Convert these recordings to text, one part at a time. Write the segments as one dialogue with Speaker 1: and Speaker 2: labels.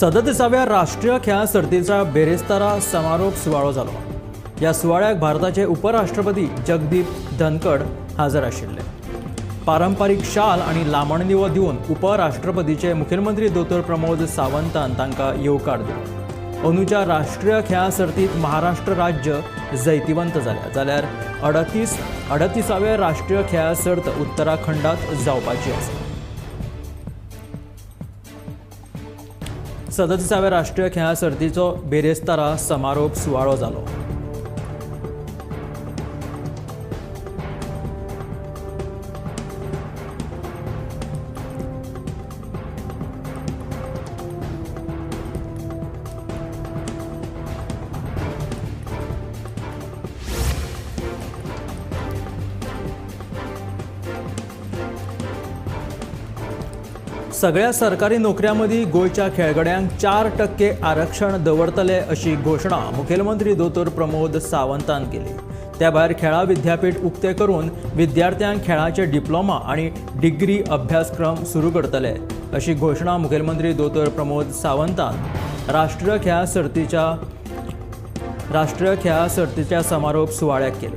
Speaker 1: सदतीसाव्या राष्ट्रीय खेळां सर्तीचा बेरेस्तारा समारोप सुवाळो जालो. ह्या सुवाळ्याक भारताचे उपराष्ट्रपती जगदीप धनखड हजर आशिल्ले. पारंपारीक शाल आनी लामणदिवो दिवन उपराष्ट्रपतीचे मुखेलमंत्री दोतोर प्रमोद सावंतान तांकां येवकार दिलो. अंदूच्या राष्ट्रीय खेळां सर्तींत महाराष्ट्र राज्य जैतिवंत जाल्या, जाल्यार 38व्या राष्ट्रीय खेळां सर्त उत्तराखंडात जावपाची आसा. 37व्या राष्ट्रीय खेळां सर्तीचो बेरेस्तारा समारोप सुवाळो जालो. सगळ्या सरकारी नोकऱ्यांमदीं गोंयच्या खेळगड्यांक 4% आरक्षण दवरतले अशी घोशणा मुखेलमंत्री दोतोर प्रमोद सावंतान केली. त्या भायर खेळां विद्यापीठ उक्तें करून विद्यार्थ्यांक खेळाचे डिप्लोमा आनी डिग्री अभ्यासक्रम सुरू करतले अशी घोशणा मुखेलमंत्री दोतोर प्रमोद सावंतान राष्ट्रीय खेळां सर्तीच्या समारोप सुवाळ्याक केली.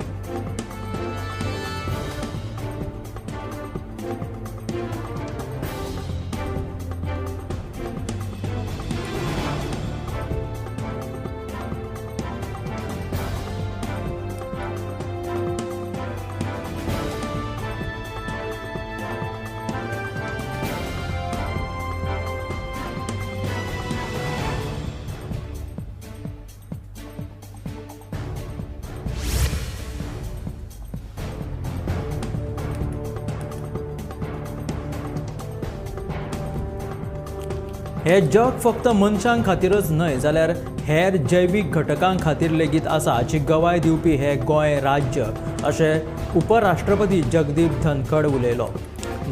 Speaker 1: हे जग फक्त मनशां खातीरच न्हय जाल्यार हेर जैवीक घटकां खातीर लेगीत आसा हाची गवाय दिवपी हे गोंय राज्य अशें उपराष्ट्रपती जगदीप धनखड उलयलो.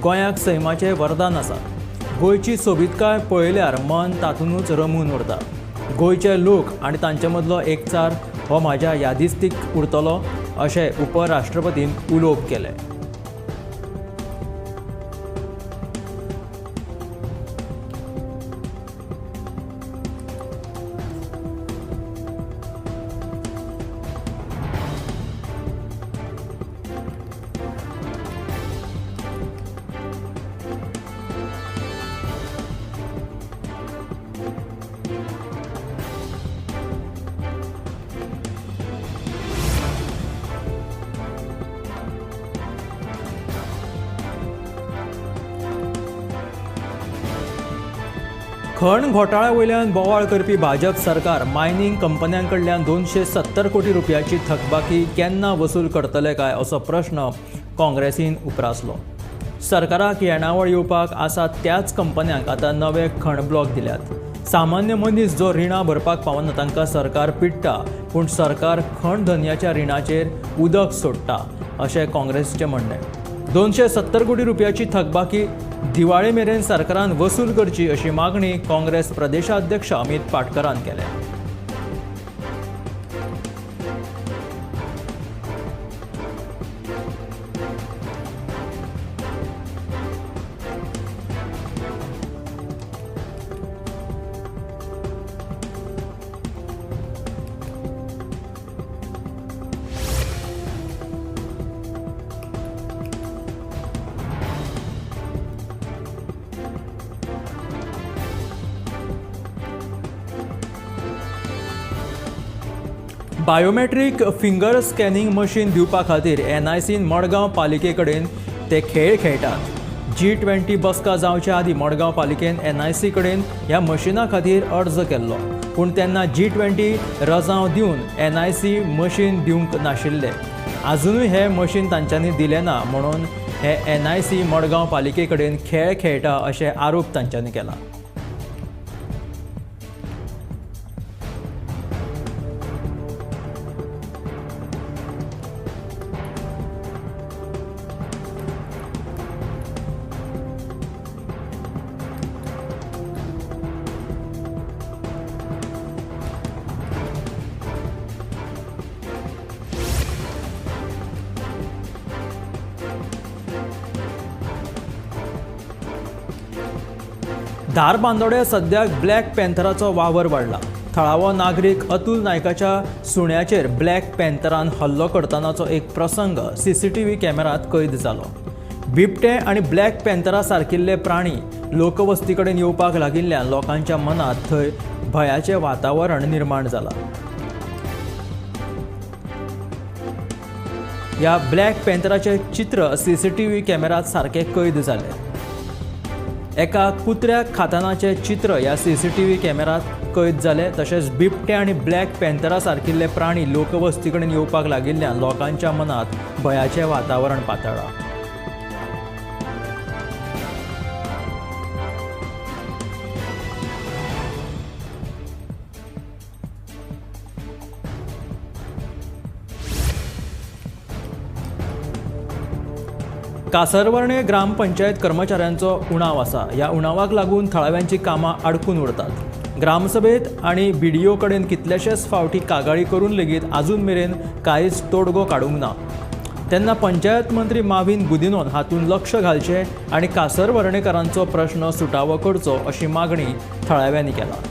Speaker 1: गोंयाक सैमाचें वरदान आसा. गोंयची सोबीतकाय पळयल्यार मन तातूंतच रमून उरता. गोंयचे लोक आनी तांचे मदलो एकचार हो म्हाज्या यादिस्तीक उरतलो अशें उपराष्ट्रपतीन उलोवप केलें. खण घोटाळ्या वयल्यान बोवाळ करपी भाजप सरकार मायनिंग कंपन्यां कडल्यान 270 कोटी रुपयाची थकबाकी केन्ना वसूल करतले काय असो प्रश्न काँग्रेसीन उप्रासलो. सरकाराक येणावळ येवपाक आसा त्याच कंपन्यांक आतां नवे खण ब्लॉक दिल्यात. सामान्य मनीस जो रिणां भरपाक पावना तांकां सरकार पिडटा, पूण सरकार खण धनयाच्या रिणाचेर उदक सोडटा अशें काँग्रेसीचें म्हणणें. 270 कोटी रुपयाची थकबाकी दिवाळे मेरेन सरकारान वसूल करची अशी मागणी काँग्रेस प्रदेशाध्यक्ष अमित पाटकरान केल्या. बायोमेट्रीक फिंगर स्कॅनिंग मशीन दिवपा खातीर एनआयसीन मडगांव पालिके कडेन ते खेळ खेळटात. G20 बसका जावचे आदीं मडगांव पालिकेन एनआयसी कडेन ह्या मशिना खातीर अर्ज केल्लो, पूण तेन्ना G20 रजांव दिवन एनआयसी मशीन दिवंक नाशिल्लें. आजुनूय हें मशीन तांच्यांनी दिलें ना म्हणून हे एनआयसी मडगांव पालिके कडेन खेळ खेळटा अशे आरोप तांच्यांनी केला. धारबांदोड्या सद्याक ब्लॅक पॅन्थराचो वावर वाडला. थळावो नागरीक अतुल नायकाच्या सुण्याचेर ब्लॅक पॅन्थरान हल्लो करतनाचो एक प्रसंग सीसीटीव्ही कॅमेरात कैद जालो. बिबटे आनी ब्लॅक पॅन्थरा सारकिल्ले प्राणी लोकवस्ती कडेन येवपाक लागिल्ल्यान लोकांच्या मनांत थंय भयाचें वातावरण निर्माण जालां. ह्या ब्लॅक पॅन्थराचें चित्र सीसीटीव्ही कॅमेरात सारकें कैद जालें. एका कुत्र्याक खातनाचें चित्र ह्या सीसीटीव्ही कॅमेरात कैद जालें. तशेंच बिबटे आनी ब्लॅक पॅन्थरा सारकिल्ले प्राणी लोकवस्ती कडेन येवपाक लागिल्ल्यान लोकांच्या मनांत भयाचें वातावरण पातळ्ळां. कासरवर्णे ग्रामपंचायत कर्मचाऱ्यांचो उणाव आसा. ह्या उणावाक लागून थळाव्यांची कामां आडकून उरतात. ग्रामसभेत आनी बीडीओ कडेन कितलेशेच फावटी कागाळी करून लेगीत आजून मेरेन कांयच तोडगो काडूंक ना. तेन्ना पंचायत मंत्री माविन गुदिनोन हातूंत लक्ष घालचें आनी कासरवर्णेकारांचो प्रश्न सुटावो करचो अशी मागणी थळाव्यांनी केला.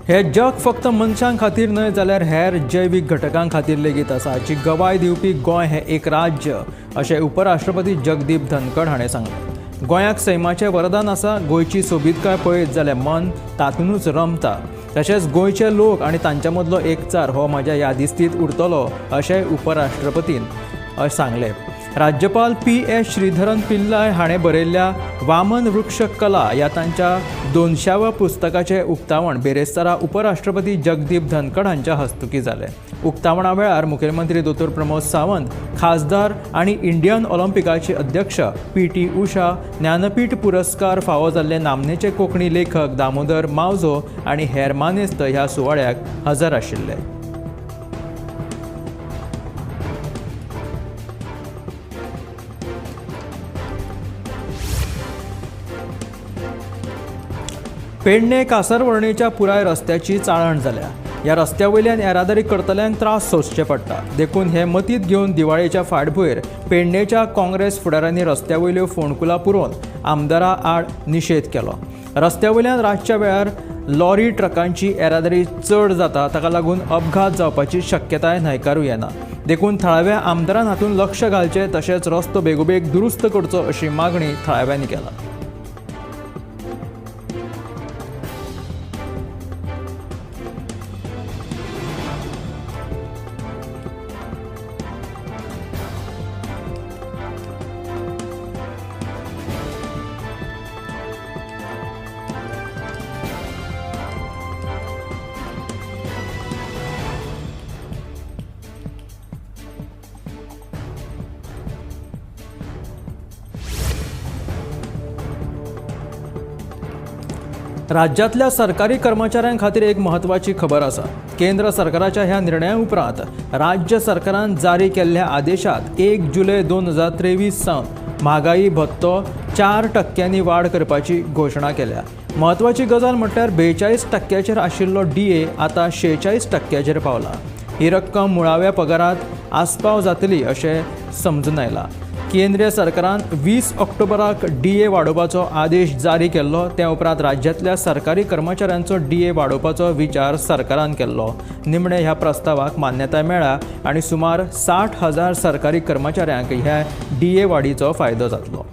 Speaker 1: हे जग फक्त मनशां खातीर न्हय जाल्यार हेर जैवीक घटकां खातीर लेगीत आसा हाची गवाय दिवपी गोंय हें एक राज्य अशें उपराष्ट्रपती जगदीप धनखड हाणें सांगलें. गोंयाक सैमाचें वरदान आसा. गोंयची सोबीतकाय पळयत जाल्यार मन तातूंतच रमता. तशेंच गोंयचे लोक आनी तांच्या मदलो एकचार हो म्हज्या यादिस्तीत उरतलो अशें उपराष्ट्रपतीन सांगलें. राज्यपाल पी.एस. श्रीधरन पिल्लय हाणें बरयल्ल्या वामन वृक्ष कला ह्या तांच्या 200व्या पुस्तकाचें उक्तावण बेरेस्तारा उपराष्ट्रपती जगदीप धनखड हांच्या हस्तुकीं जालें. उक्तावणा वेळार मुखेलमंत्री दोतोर प्रमोद सावंत, खासदार आनी इंडियन ऑलिम्पिकाचे अध्यक्ष पी.टी. उषा, ज्ञानपीठ पुरस्कार फावो जाल्ले नामनेचे कोंकणी लेखक दामोदर मावजो आनी हेर मानेस्त ह्या सुवाळ्याक हजर आशिल्ले. पेडणे कासरवर्णेच्या पुराय रस्त्याची चाळण जाल्या. ह्या रस्त्या वयल्यान येरादारी करतल्यांक त्रास सोंसचे पडटा. देखून हे मतींत घेवन दिवाळेच्या फाटभुंयेर पेडणेच्या काँग्रेस फुडाऱ्यांनी रस्त्या वयल्यो फोंडकुलां पुरोवन आमदारा आड निशेध केलो. रस्त्या वयल्यान रातच्या वेळार लॉरी ट्रकांची येरादारी चड जाता, ताका लागून अपघात जावपाची शक्यताय न्हयकारूं येना. देखून थळाव्या आमदारान हातूंत लक्ष घालचें तशेंच रस्तो बेगोबेग दुरुस्त करचो अशी मागणी थळाव्यांनी केला. राज्यांतल्या सरकारी कर्मचाऱ्यां खातीर एक म्हत्वाची खबर आसा. केंद्र सरकाराच्या ह्या निर्णया उपरांत राज्य सरकारान जारी केल्ल्या आदेशात 1 जुलय 2023 सावन म्हागाई भत्तो 4% वाड करपाची घोशणा केल्या. म्हत्वाची गजाल म्हटल्यार 42% आशिल्लो डीए आतां 46% पावला. ही रक्कम मुळाव्या पगारात आस्पाव जातली अशें समजून आयलां. केंद्रीय सरकारान 20 ऑक्टोबराक डीए वाडोवपाचो आदेश जारी केल्लो. त्या उपरांत राज्यांतल्या सरकारी कर्मचाऱ्यांचो डीए वाडोवपाचो विचार सरकारान केल्लो. निमणे ह्या प्रस्तावाक मान्यताय मेळ्ळ्या आनी सुमार 60,000 सरकारी कर्मचाऱ्यांक ह्या डीए वाडीचो फायदो जातलो.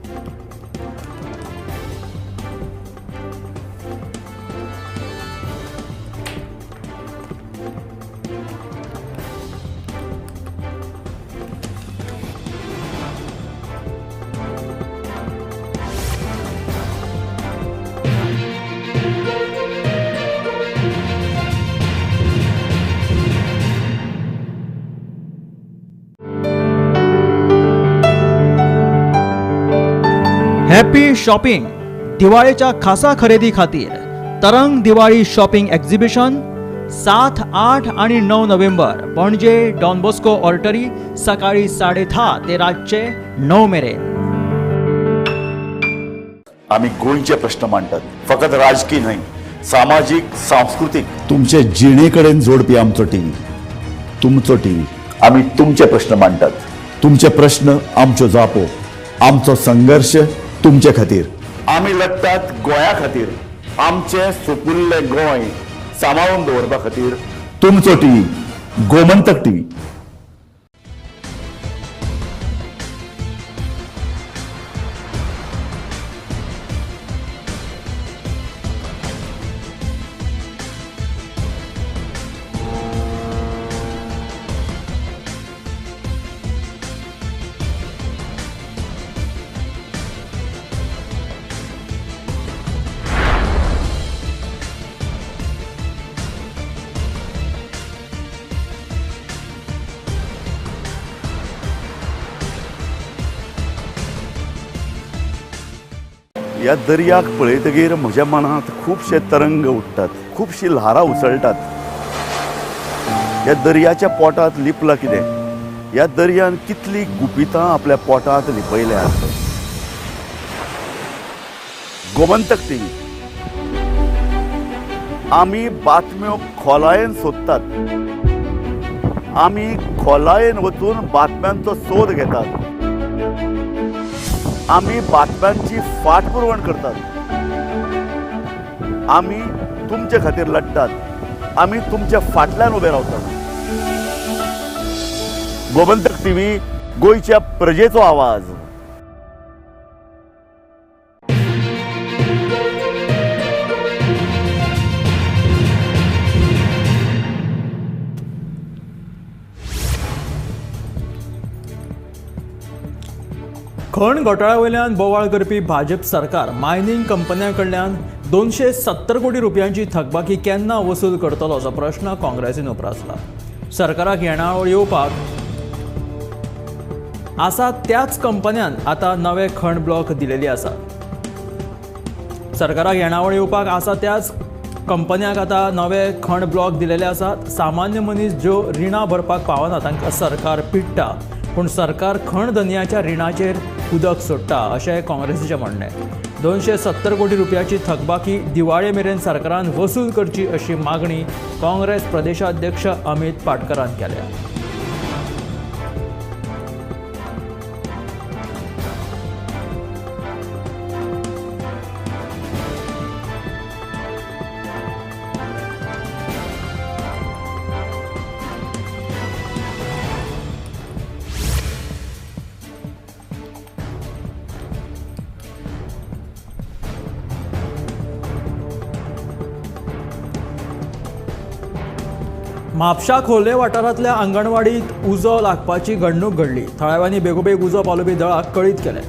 Speaker 1: हॅपी शॉपिंग दिवाळेच्या खासा खरेदी खातीर तरंग दिवाळी शॉपिंग एक्झिबिशन 7, 8 आणि 9 नोव्हेंबर पणजे डॉन बॉस्को ऑर्टरी सकाळी 10:30 ते रातचे 9 मेरेन।
Speaker 2: आम्ही गोंयचे प्रश्न मांडटात, फकत राजकीय न्हय, सामाजीक, सांस्कृतीक, तुमचे जिणे कडेन जोडपी आमचो टीव्ही, तुमचो टीव्ही। आम्ही तुमचे प्रश्न मांडटात, तुमचे प्रश्न आमच्यो जापो, आमचो संघर्ष तुमचे खातीर। आमी लढटात गोंया खातीर, आमचे सुपुल्ले गोंय सांबाळून दवरपा खातीर। तुमचो टीव्ही, गोमंतक टीव्ही। ह्या दर्याक पळयतगीर म्हज्या मनांत खुबशे तरंग उठ्ठात, खुबशी ल्हारां उसळटात। ह्या दर्याच्या पोटांत लिपलां कितें, ह्या दर्यान कितली गुपितां आपल्या पोटांत लिपयल्यात। गोमंतक टीव्ही, आमी बातम्यो खोलायेन सोदतात, आमी खोलायेन वचून बातम्यांचो सोद घेतात, आमी बातम्यांची फाटपुरवण करतात, आमी तुमचे खातीर लढटात, आमी तुमच्या फाटल्यान उबे रावतात। गोमंतक टीव्ही, गोंयच्या प्रजेचो आवाज।
Speaker 1: खण घोटाळ्या वयल्यान बोवाळ करपी भाजप सरकार मायनिंग कंपन्यां कडल्यान 270 कोटी रुपयांची थकबाकी केन्ना वसूल करतलो असो प्रश्न काँग्रेसीन उप्रासला। सरकाराक येणावळ येवपाक आसा त्याच कंपन्यान आतां नवे खण ब्लॉक दिलेली आसा। सरकाराक येणावळ येवपाक आसा त्याच कंपन्यांक आतां नवे खण ब्लॉक दिलेले आसात। सामान्य मनीस ज्यो रिणां भरपाक पावना तांकां सरकार पिडटा, पूण सरकार खण धनयाच्या रिणाचेर उदक सोडटा अशें काँग्रेसीचें म्हणणें। 270 कोटी रुपयाची थकबाकी दिवाळे मेरेन सरकारान वसूल करची अशी मागणी काँग्रेस प्रदेशाध्यक्ष अमित पाटकरान केल्या। म्हापशा खोर्ले वाठारांतल्या अंगणवाडीत उजो लागपाची घडणूक घडली। थळाव्यांनी बेगोबेग उजो पालोवपी दळाक कळीत केलें।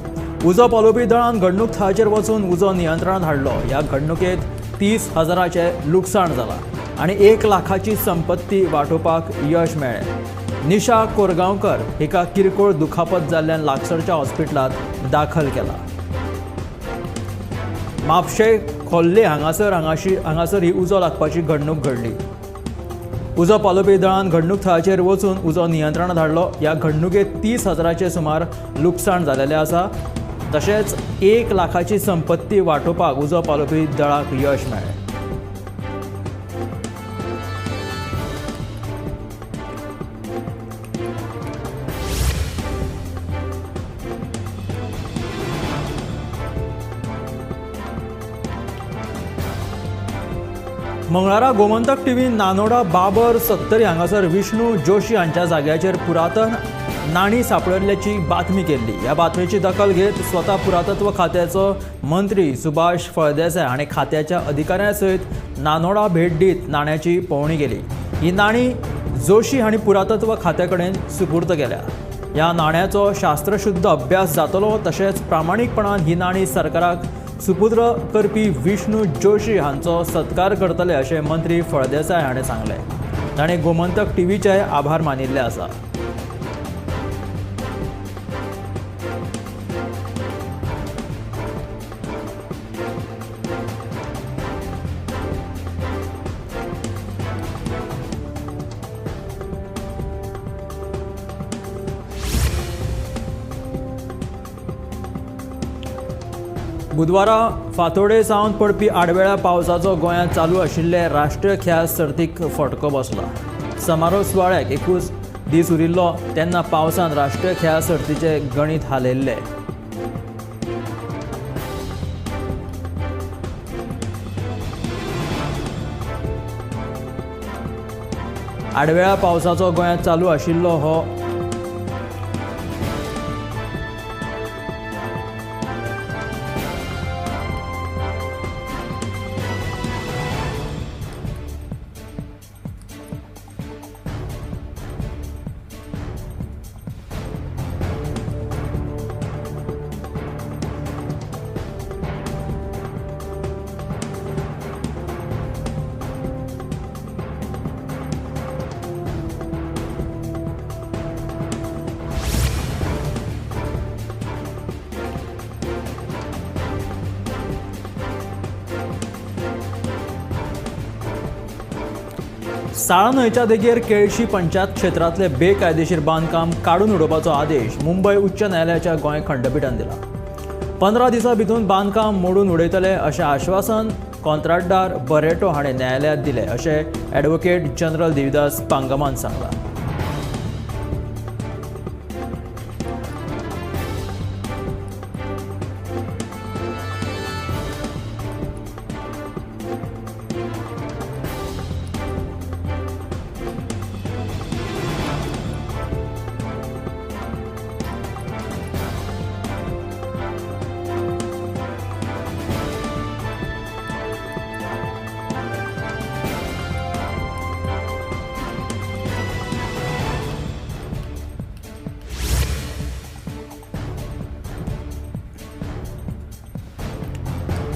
Speaker 1: उजो पालोवपी दळान घडणूक थळाचेर वचून उजो नियंत्रणांत हाडलो। ह्या घडणुकेंत 30,000चें लुकसाण जालां आनी 1 लाखाची संपत्ती वांटोवपाक यश मेळ्ळें। निशा कोरगांवकर हिका किरकोळ दुखापत जाल्ल्यान लागसरच्या हॉस्पिटलांत दाखल केला। म्हापशें खोर्ले हांगासर ही उजो लागपाची घडणूक घडली। उजो पालोवपी दळान घडणूक थळाचेर वचून उजो नियंत्रणांत हाडलो। ह्या घडणुकेंत 30,000चें सुमार लुकसाण जालेलें आसा। तशेंच 1 लाखाची संपत्ती वांटोवपाक उजो पालोवपी दळाक यश मेळ्ळें। मंगळारा गोमंतक टीव्ही नानोडा बाबर सत्तरी हांगासर विष्णू जोशी हांच्या जाग्याचेर पुरातन नाणी सांपडिल्ल्याची बातमी केल्ली। ह्या बातमेची दखल घेत स्वता पुरातत्व खात्याचो मंत्री सुभाष फळदेसाय हाणें खात्याच्या अधिकाऱ्यां सयत नानोडा भेट दीत नाण्याची पळोवणी केली। ही नाणी जोशी हांणी पुरातत्व खात्या कडेन सुपूर्द केल्या। ह्या नाण्याचो शास्त्रशुद्ध अभ्यास जातलो, तशेंच प्रामाणीकपणान ही नाणी सरकाराक सुपुत्र करपी विष्णू जोशी हांचो सत्कार करतले अशें मंत्री फळदेसाय हाणें सांगलें। ताणें गोमंतक टीव्हीचे आभार मानिल्ले आसा। बुधवारा फांतोडे सावन पडपी आडवेळ्या पावसाचो गोंयांत चालू आशिल्ले राष्ट्रीय खेळां सर्तीक फटको बसला. समारोप सुवाळ्याक 21 दीस उरिल्लो तेन्ना पावसान राष्ट्रीय खेळां सर्तीचें गणीत हालयल्लें. आडवेळ्या पावसाचो गोंयांत चालू आशिल्लो हो साळा न्हंयच्या देगेर केळशी पंचायत क्षेत्रांतले बेकायदेशीर बांदकाम काडून उडोवपाचो आदेश मुंबय उच्च न्यायालयाच्या गोंय खंडपीठान दिला. 15 दिसां भितर बांदकाम मोडून उडयतले अशें आश्वासन कॉन्ट्राक्टदार बरेटो हाणें न्यायालयांत दिलें अशें ॲडव्होकेट जनरल देविदास पांगमान सांगलां.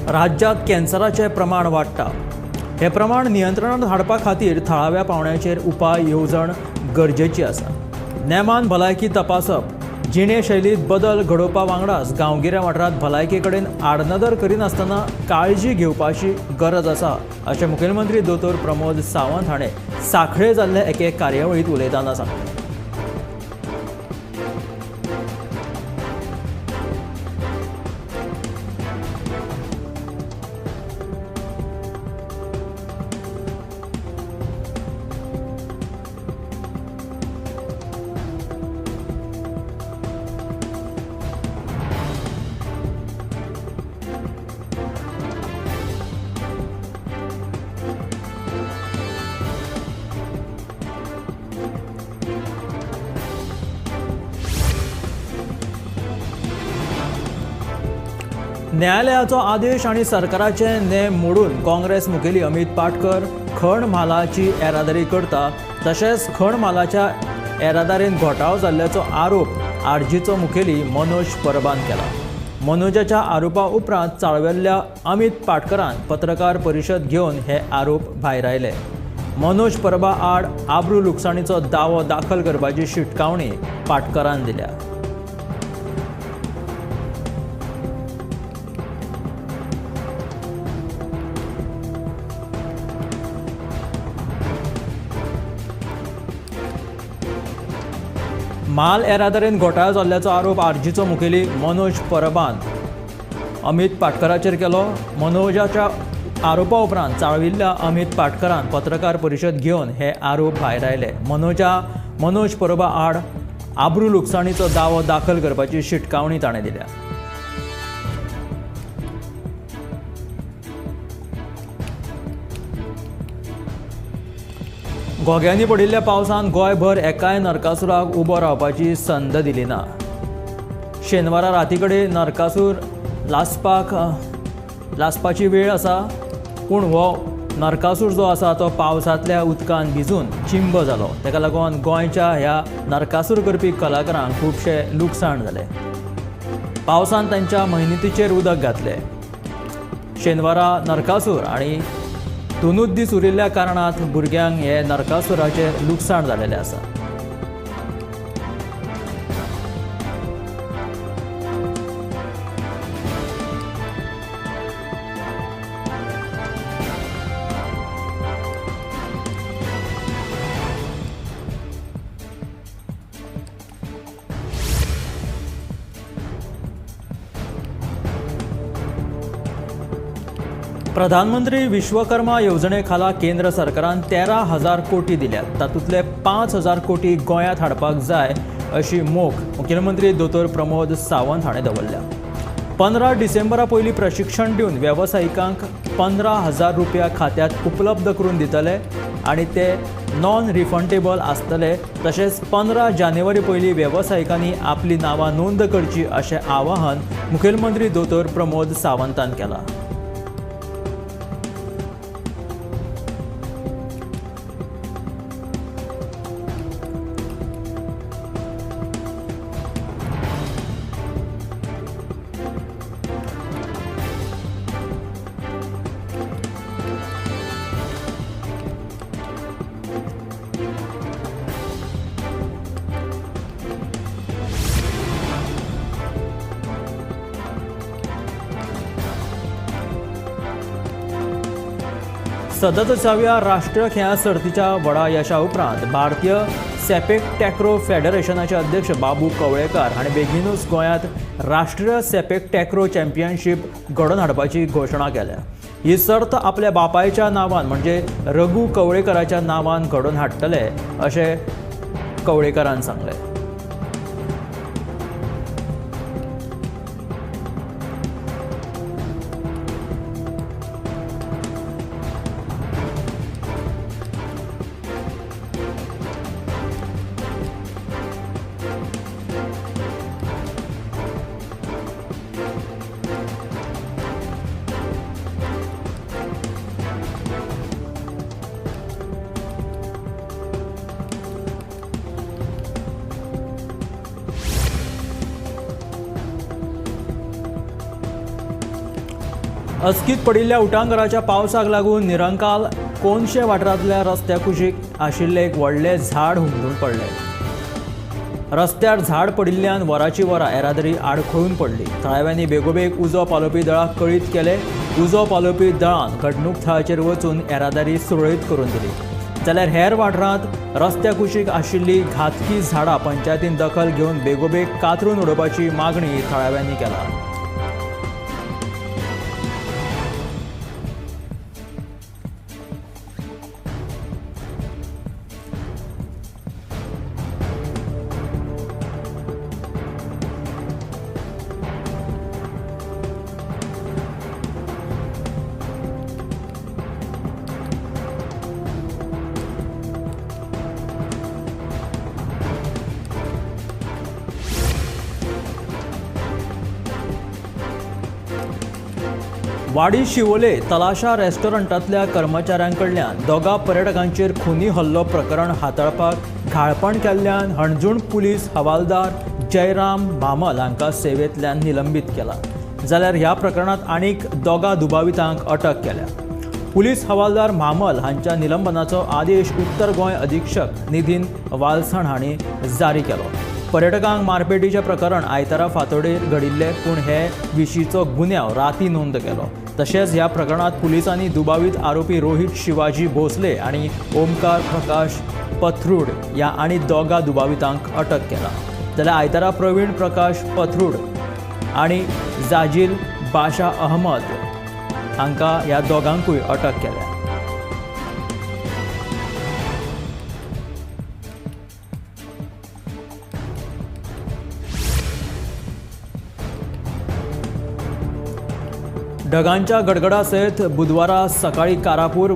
Speaker 1: राज्यात कॅन्सराचें प्रमाण वाडटा. हें प्रमाण नियंत्रणांत हाडपा खातीर थळाव्या पावंड्याचेर उपाय येवजण गरजेची आसा. नेमान भलायकी तपासप, जिणेशैलींत बदल घडोवपा वांगडाच गांवगिऱ्या वाठारांत भलायके कडेन आडनदर करिनासतना काळजी घेवपाची गरज आसा अशें मुखेलमंत्री दोतोर प्रमोद सावंत हाणें सांखळे जाल्ले एके कार्यावळींत उलयतना सांगलें. न्यायालयाचो आदेश आनी सरकाराचे नेम मोडून काँग्रेस मुखेली अमित पाटकर खण म्हालाची येरादारी करता, तशेंच खण म्हालाच्या येरादारीन घोटाळो जाल्ल्याचो आरोप आरजीचो मुखेली मनोज परबान केला. मनोजाच्या आरोपा उपरांत चाळवेल्ल्या अमित पाटकरान पत्रकार परिशद घेवन हे आरोप भायरायले. मनोज परबा आड आब्रू लुकसाणीचो दावो दाखल करपाची शिटकावणी पाटकरान दिल्या. माल येरादारीन घोटाळो जाल्ल्याचो आरोप आरजीचो मुखेली मनोज परबान अमित पाटकराचेर केलो. मनोजाच्या आरोपा उपरांत चाळविल्ल्या अमित पाटकरान पत्रकार परिशद घेवन हे आरोप भायरायले. मनोज परबा आड आब्रू लुकसाणीचो दावो दाखल करपाची शिटकावणी ताणें दिल्या. घोग्यांनी पडिल्ल्या पावसान गोंयभर एकाय नरकासुराक उबो रावपाची संद दिली ना. शेनवारा राती कडेन नरकासूर लासपाची वेळ आसा, पूण हो नरकासूर जो आसा तो पावसांतल्या उदकान भिजून चिंब जालो. ताका लागून गोंयच्या ह्या नरकासूर करपी कलाकारांक खुबशें लुकसाण जालें. पावसान तांच्या मेहनतीचेर उदक घातलें. शेनवारा नरकासूर आनी दोनूच दीस उरिल्ल्या कारणात भुरग्यांक हे नरकासुराचें लुकसाण जालेलें आसा. प्रधानमंत्री विश्वकर्मा येवजणे खाला केंद्र सरकारान 13,000 कोटी दिल्यात. तातूंतले 5,000 कोटी गोंयांत हाडपाक जाय अशी मोख मुखेलमंत्री दोतोर प्रमोद सावंत हाणें दवरल्या. 15 डिसेंबरा पयलीं प्रशिक्षण दिवन वेवसायिकांक 15,000 रुपया खात्यांत उपलब्ध करून दितले आनी ते नॉन रिफंडेबल आसतले. तशेंच 15 जानेवारी पयलीं वेवसायिकांनी आपली नांवां नोंद करची अशें आवाहन मुखेलमंत्री दोतोर प्रमोद सावंतान केलां. सदतीसाव्या राष्ट्रीय खेळां सर्तीच्या व्हडा यशा उपरांत भारतीय सेपेक टॅक्रो फेडरेशनाचे अध्यक्ष बाबू कवळेकार हाणें बेगीनूच गोंयांत राष्ट्रीय सेपेक टॅक्रो चॅम्पियनशीप घडोवन हाडपाची घोशणा केल्या. ही सर्त आपल्या बापायच्या नांवान म्हणजे रघु कवळेकाराच्या नांवान घडोवन हाडटले अशें कवळेकारान सांगलें. अचकीत पडिल्ल्या उटांगराच्या पावसाक लागून निरंकाल कोनशे वाठारांतल्या रस्त्या कुशीक आशिल्लें एक व्हडलें झाड हुमटून पडलें. रस्त्यार झाड पडिल्ल्यान वराची वरां येरादारी आडखळून पडली. थळाव्यांनी बेगोबेग उजो पालोवपी दळाक कळीत केलें. उजो पालोवपी दळान घडणूक थळाचेर वचून येरादारी सुरळीत करून दिली. जाल्यार हेर वाठारांत रस्त्या कुशीक आशिल्ली घातकी झाडां पंचायतीन दखल घेवन बेगोबेग कातरून उडोवपाची मागणी थळाव्यांनी केला. वाडी शिवोले तलाशा रेस्टॉरंटांतल्या कर्मचाऱ्यांकडल्यान दोगा पर्यटकांचेर खुनी हल्लो प्रकरण हाताळपाक घाळपण केल्ल्यान हणजूण पुलीस हवालदार जयराम भामल हांकां सेवेंतल्यान निलंबीत केला. जाल्यार ह्या प्रकरणांत आनीक दोगा दुबावितांक अटक केल्या. पुलीस हवालदार भामल हांच्या निलंबनाचो आदेश उत्तर गोंय अधीक्षक निधीन वालसण हांणी जारी केलो. पर्यटकांक मारपेटीचें प्रकरण आयतारा फांतोडेर घडिल्लें, पूण हे विशींचो गुन्यांव राती नोंद केलो. तशेंच ह्या प्रकरणांत पुलिसांनी दुबावीत आरोपी रोहित शिवाजी भोसले आनी ओमकार प्रकाश पथरूड ह्या आनी दोगा दुबावितांक अटक केला. जाल्यार आयतारा प्रवीण प्रकाश पथरूड आनी जाजील बाशा अहमद हांकां ह्या दोगांकूय अटक केल्या. ढगांच्या गडगडा सयत बुधवारा सकाळी कारापूर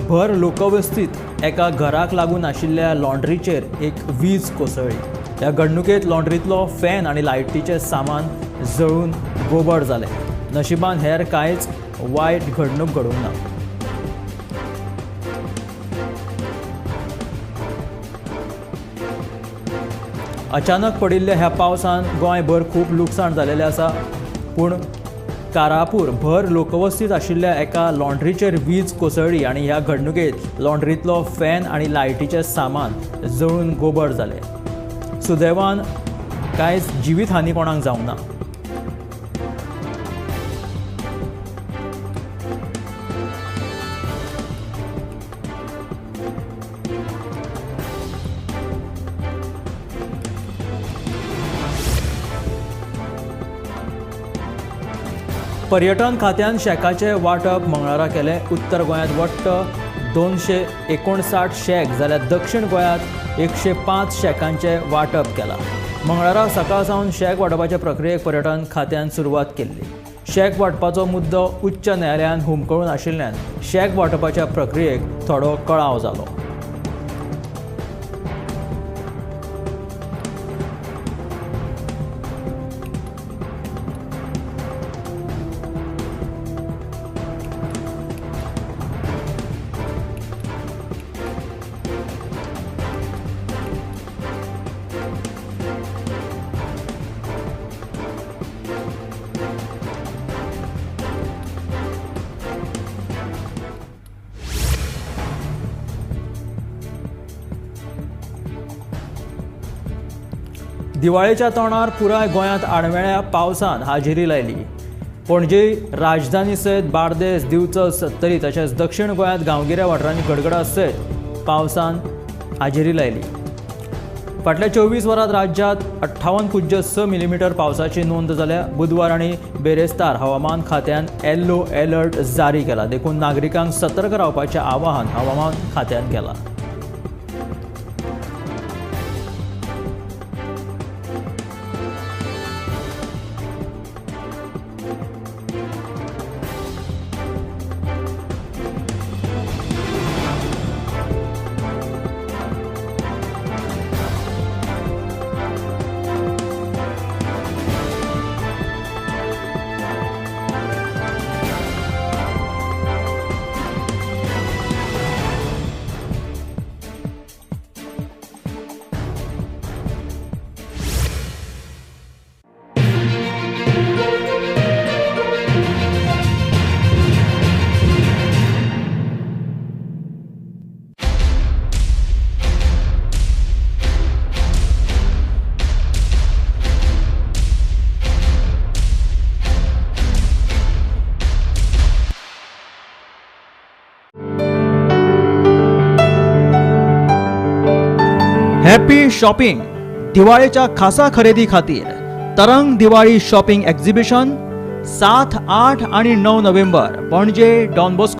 Speaker 1: भर लोकवस्तीत एका घराक लागून आशिल्ल्या लॉन्ड्रीचेर एक वीज कोसळ्ळी. ह्या घडणुकेंत लॉन्ड्रींतलो फॅन आनी लायटीचें सामान जळून गोबड जालें. नशिबान हेर कांयच वायट घडणूक घडूंक ना. अचानक पडिल्ल्या ह्या पावसान गोंयभर खूब लुकसाण जालेलें आसा, पूण कारापूर भर लोकवस्तीत आशिल्ल्या एका लॉन्ड्रीचेर वीज कोसळ्ळी आनी ह्या घडणुकेंत लॉन्ड्रींतलो फॅन आनी लायटीचें सामान जळून गोबर जालें. सुदैवान कांयच जिवीत हानी कोणाक जावंक ना. पर्यटन खात्यान शॅकाचें वांटप मंगळारा केलें. उत्तर गोंयांत वट्ट 259 शॅक जाल्यार दक्षिण गोंयांत 105 शॅकांचें वांटप केलां. मंगळारा सकाळ सावन शॅक वांटपाचे प्रक्रियेक पर्यटन खात्यान सुरवात केल्ली. शॅक वांटपाचो मुद्दो उच्च न्यायालयान हुमकळून आशिल्ल्यान शॅक वांटपाच्या प्रक्रियेक थोडो कळाव जालो. दिवाळेच्या तोंडार पुराय गोंयांत आडमेळ्या पावसान हाजेरी लायली. पणजे राजधानी सयत बार्देस, दिवचल, सत्तरी तशेंच दक्षिण गोंयांत गांवगिऱ्या वाठारांनी गडगडा सयत पावसान हाजेरी लायली. फाटल्या 24 वरांत राज्यांत 58.6 मिलीमिटर पावसाची नोंद जाल्या. बुधवार आनी बेरेस्तार हवामान खात्यान येल्लो अलर्ट जारी केला. देखून नागरिकांक सतर्क रावपाचें आवाहन हवामान खात्यान केलां. हॅपी शॉपिंग दिवाळेच्या खासा खरेदी खातीर तरंग दिवाळी शॉपिंग एक्झिबिशन 7, 8 आणि 9 नोव्हेंबर पणजे डॉन बॉस्को.